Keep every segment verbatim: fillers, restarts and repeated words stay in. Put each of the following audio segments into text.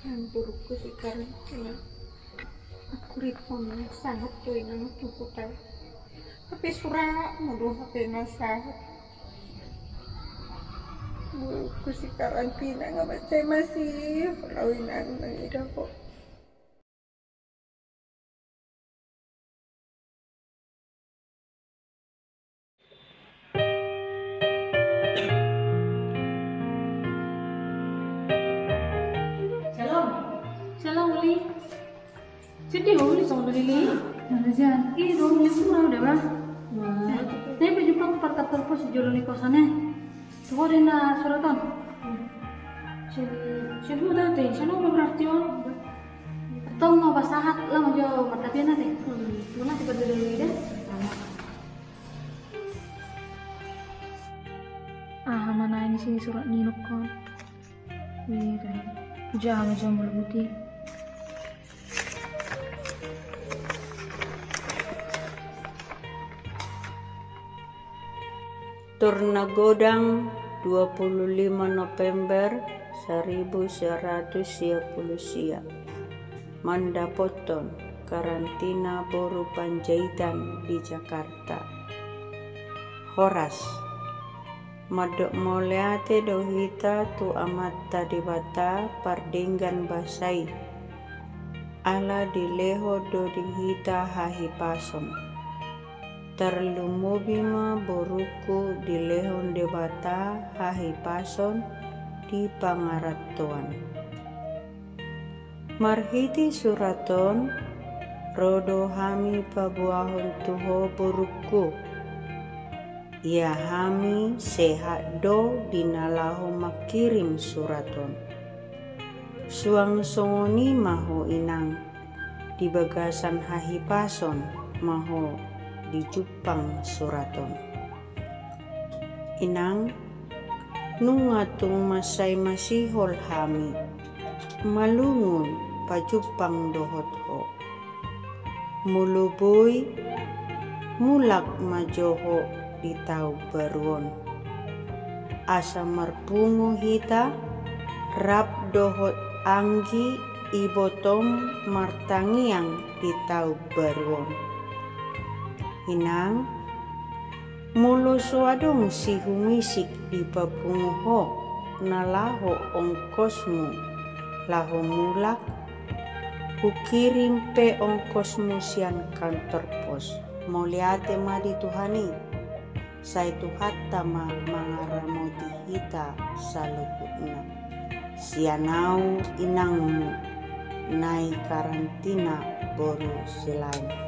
Borungku si Karantina. Aku ripon sahat tu inang tu huta. Hape suratmu do hape na sahat. Borungku si Karantina, nga mansai masihol au inang mangida ho. Shalom. Shalom, Uli. Sedih, Uli, songon Uli, Li. Mana, Jan? Ih, dong, Uli, kurang udah, Bang. Wah. Tapi baju kau parkap terpos di jolo ni kosannya. Coba deh na surat on. Sen, sen huta te, sen huta berarti on. Tong ma pasahat, lama jo martapian na te. Hmm. Mana si Pak Dudul ni deh? Aha ma na i sini surat ni nokon. Wih, jama jambul putih. Tornagodang, dua puluh lima November seribu seratus sia puluh sia. Mandapothon karantina boru Panjaitan di Jakarta. Horas. Mandok mauliate do hita tu Amanta Debata pardenggan basa i. Ala dilehon do di hita hahipason. Tarlumobi ma borungku dilehon Debata hahipason di pangarantoan. Marhite surat on, ro do hami paboahon tu ho borungku. Ia hami sehat do di na laho mangkirim surat on. Suang songon i ma ho inang, di bagasan hahipason ma ho dijumpang surat on. Inang, nunga tung mansai masihol hami, malungun pajumpang dohot ho. Molo boi, mulak ma jo ho di taon baru on. Asa marpungu hita, rap dohot anggi ibotom martangiang di taon baru on. Inang, molo so adong sihumisik dipapungu ho na laho ongkosmu laho mulak, hukirim pe ongkosmu sian kantor pos. Mauliate ma di Tuhan i. Sai Tuhanta ma mangaramoti hita saluhutna. Sian au inangmu, na i karantina boru Silaen.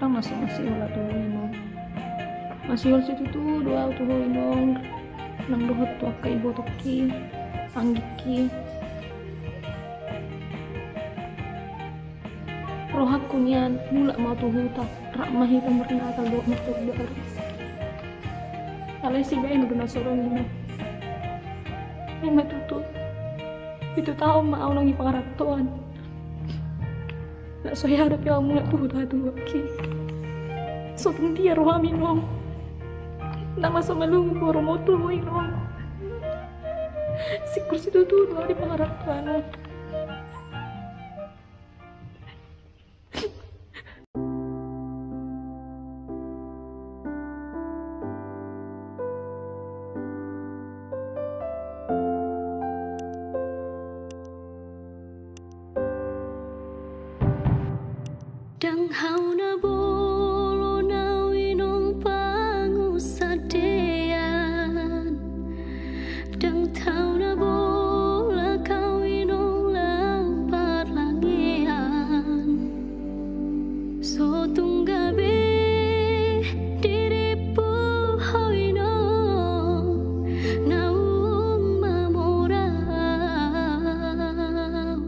Ndang mansai masihol au tu ho inong. Masihol situtu do au tu ho inong, nang dohot tu angka ibotongki, anggingki. Rohangku nian mulak ma au tu huta, rap ma hita marnatal dohot martahun baru. Alai sibaen do na so adong inong. Ima tutu. Pitu taon ma au nang di pangarantoan. Ndang so hea dope au mulak tu huta tubuanki. So tung dia roham inong. Ndang ma so malungun borumu tu ho inong. Singkur situtu do au di pangarantoan on. Ndang hau na bolon au inong pangusadean. Ndang tau na bolak au inong laho parlangean. So tung gabe dirimu ho inong, naung mamora au.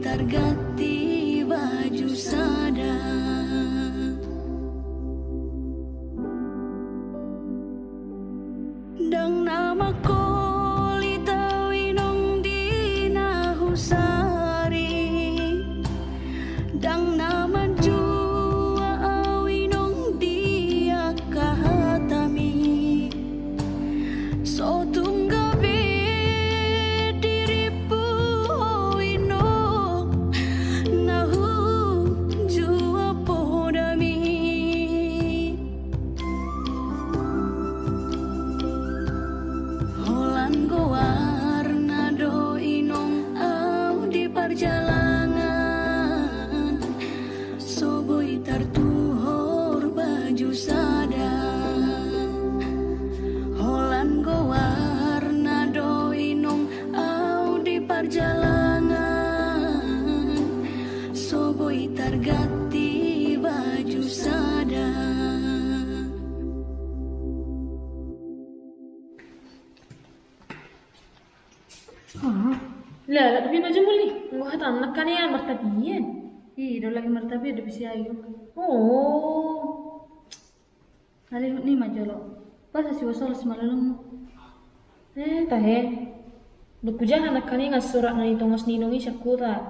Targanti baju sada. Ndang na mangkolit au inong di na husari. Ndang na manjua au inong di angka hatami. So tung gabe dirimpu ho inong na hujua podami. Holan goarna do inong au di parjalangan. So boi tartuhor baju sada. Holan goarna do inong au di parjalangan. So boi targanti baju sada. Ah, lah, lah, tapi macam boleh. Nggak tahu, nak kan ya martapian. Ih, do lagi martapian, do bisi ayo. Oh. Alai ni ma jolo. Pas asi wasol si malolong. Eh, tahe. Dok kujaha nak kan ingat surat na di tongas ni inong i sakuta.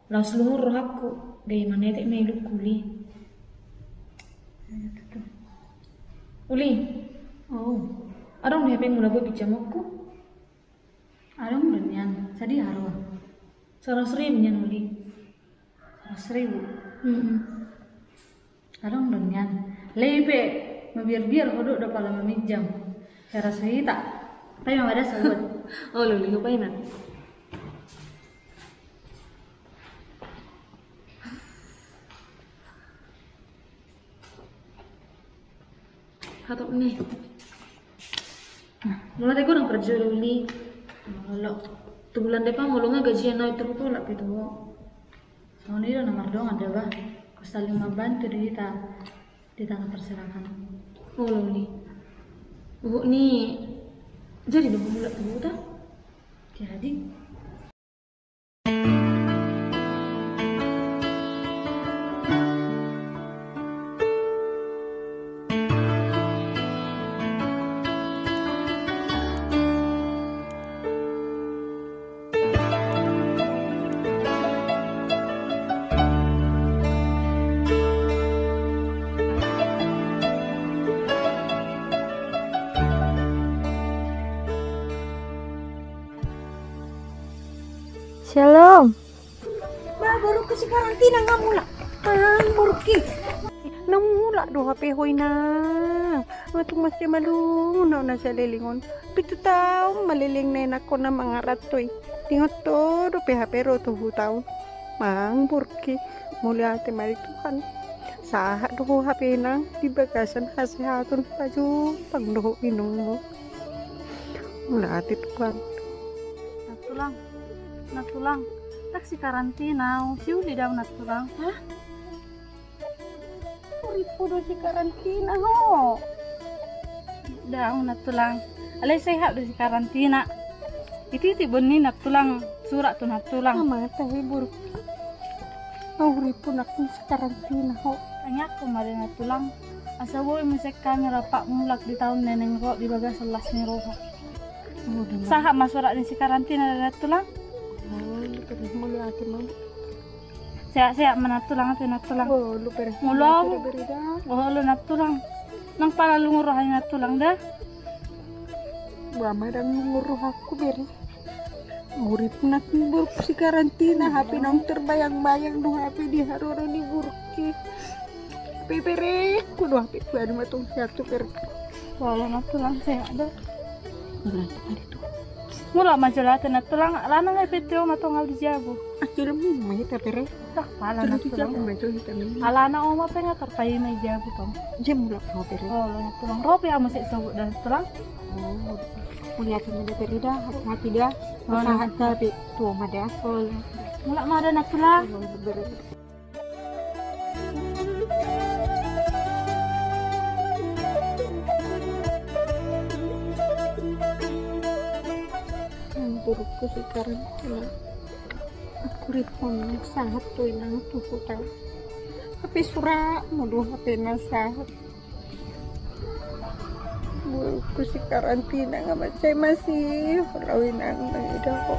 Laos lungun rohangku, gabe manetek ma ilungku, Uli. Uli. Oh. Adong do H P-mu na boi pinjamonku? Adong do nian, sadia harua? Saratus ribu nian, Uli. Saratus ribu? Mm-mm. Adong do nian. Alai pe mabiar-biar ho do, do pala maminjam. Saratus ribu ta. Paima ma da sabuat. Olo, Uli, hupaima. Hatop ni. Molo te godang parjolo, Uli. Molo tu bulan depan molo nga gajian na itu, huoloi pe tu ho. Songon i do na mardongan da ba. Saling membantu do hita di tengah perseratan. Olo, Uli. Huhut ni, jadi do mulak tu huta? Jadi. Shalom. Bah, borungku si karantina nga mulak. Amang, borungki. Na mulak do hape ho, Inang. Nga tung mansai malungun au na saleleng on. Pitu taon ma leleng ni inakkon na mangaranto i. Ingot ho dope hape ro tu huta on. Amang, borungki. Mauliate ma di Tuhan. Sahat do ho hape, Inang, di bagasan hasehaton, pajumpang do ho inongmu. Mauliate Tuhan. Nang tulang, nang tulang, ndang si karantina au, si uli do au nang tulang. Hah? Urippu do si karantina ho. Daong nang tulang. Alai sehat do si karantina. Iti iti bonni nang tulang, surat tu nang tulang. Amang, tahe, borungku. Au urippu nang si karantina ho. Tangiangku ma da nang tulang. Asa boi muse hami rap mulak di taon na naeng ro di bagasan las ni roha. Sahat ma surat ni si karantina da nang tulang. Mauliate ma. Sehat-sehat ma nang tulang, ate nang tulang. Olo, bere. Molo au. Olo nang tulang. Nang pala lungun roha ni nang tulang da. Bah, ndang lungun rohangku, bere. Urippu nang borungku si karantina, hape naung terbayang-bayang do hape di haroro ni borungki. Hape berengku do hape, kuadu ma tong siatu per. Wala nang tulang sehat da. Mulak ma jolo ate nang tulang, alana nga ipetio ma tong au di jabu. Ah, jolo ma hita, bere. Dah, pala nang tulang. Alana oma pe nga tarpaima i jabu tong. Jam mulak ho, bere. Olo nang tulang, ro pe au muse sogot da nang tulang. Oh, mauliate ma da, bere, da, hati-hati da. Olo. Sahat da pe tu oma da. Olo. Mulak ma da nang tulang. Olo, bere. Borungku si karantina. Aku ripon sahat tu inang tu huta. Hape suratmu do hape na sahat. Boi husi karantina nga mansai masihol au inang mangida ho.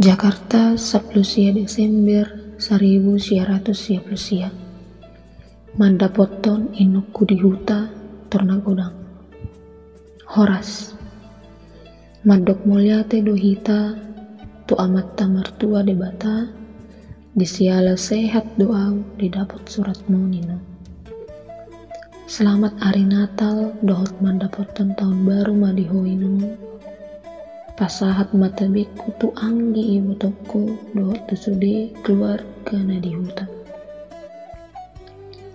Jakarta, sampulu sia Desember saribu sia ratus sia pulu sia. Mandapothon inongku di huta tor na godang. Horas. Mandok mauliate do hita tu Amanta Martua Debata, di siala sehat do au didapot suratmu, inong. Selamat ari Natal dohot mandapothon taon baru ma di ho, inong. Pasahat ma tabengku tu anggi ibotongku dohot tu sude keluarga na di huta.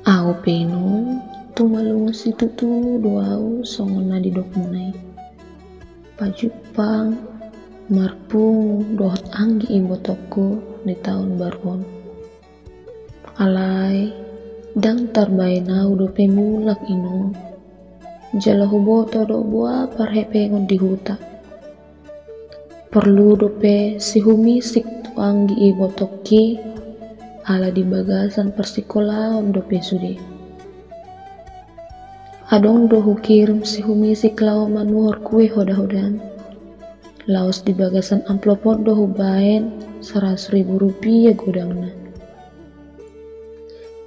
Au pe, inong, tumalungun situtu do au songon na didokmuna i. Pajumpang, marpungu dohot anggi ibotongku di taon baru on. Alai ndang tarbaen au dope mulak, inong. Jala huboto do boha parhepengon di huta. Porlu dope sihumisik tu anggi ibotongki, ala di bagasan parsikolaon dope sude. Adong do hukirim sihumisik laho manuhor kue hoda-hodaan. Laos di bagasan amplop on do hubaen saratus ribu rupiah godangna.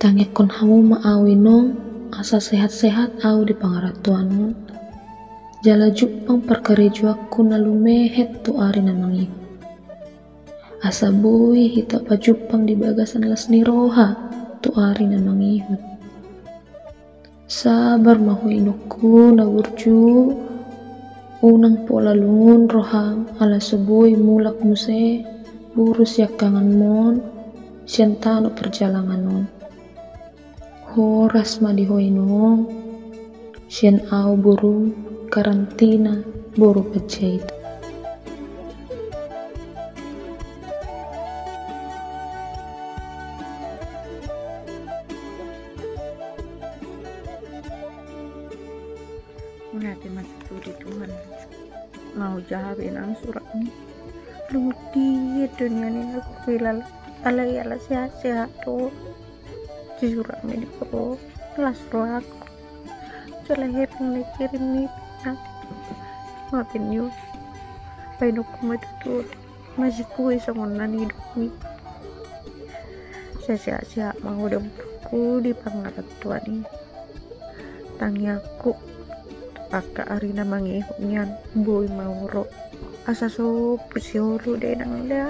Tangiangkon hamu ma au, inong, asa sehat-sehat au di pangarantoan on. Jala jumpang parkarejoanku na lumehet tu ari na mangihut. Asa boi hita pajumpang di bagasan las ni roha tu ari na mangihut. Sabar ma ho, inongku na burju, unang pola lungun roham ala so boi mulak muse boru siangkanganmon sian tano parjalangan on. Horas ma di ho, inong. Sian au borum karantina boru Panjaitan. Mauliate ma tutu di Tuhan. Mau jaha be nang suratmu. Lungun dia do nian inangku, alai ala sehat-sehat do. Jujur, ami di pro las rohangku. Jala hepeng na dikirim ni na. Maaf, inong. Baenonku ma tutu masih kue songon na nidokmi. Sehat-sehat ma ho da, boruku, di pangarantoan i. Tangiangku, angka ari na mangihut nian boi ma ro. Asa so pusi olo da inang da.